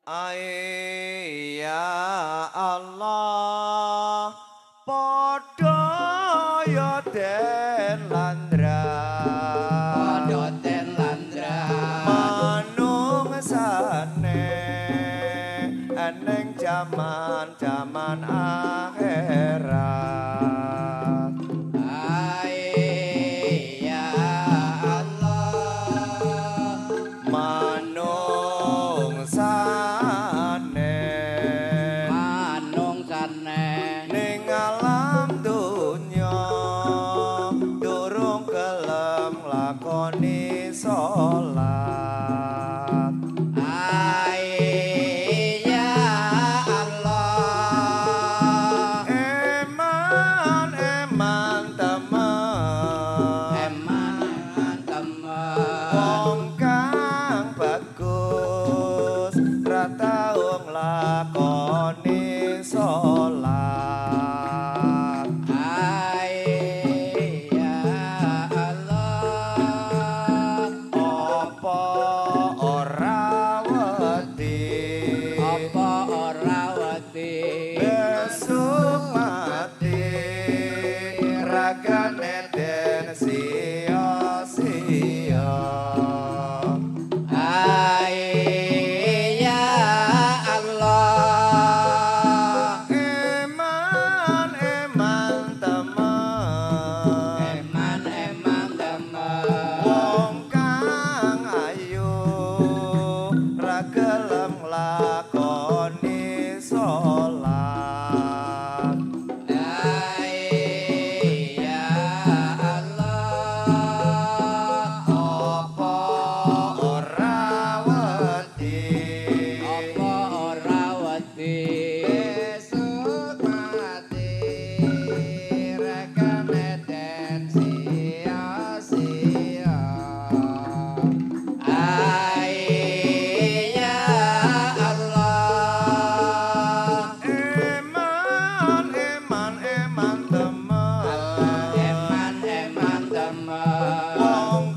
Ai ya Allah, padha ya den landra, Padha den landra, manungsane eneng jaman-jaman akhirat. Ai ya Allah, manungsane manungsane ning alam donya durung gelem nglakoni salat. Ai ya Allah, Eman eman temen, eman eman temen, wong kang bagus ra tau nglakoni salat. Ai ya Allah, Apa ora wedi, apa ora wedi, besok mati ragane den sia-sia. Ai ya Allah, Eman eman temen, eman eman temen, wong kang ayu ra gelem nglakoni salat. Ai ya Allah, Apa ora wedi, apa ora wedi, Besok mati rekane den sia-sia. Ai ya Allah, Eman eman eman temen, eman eman temen, wong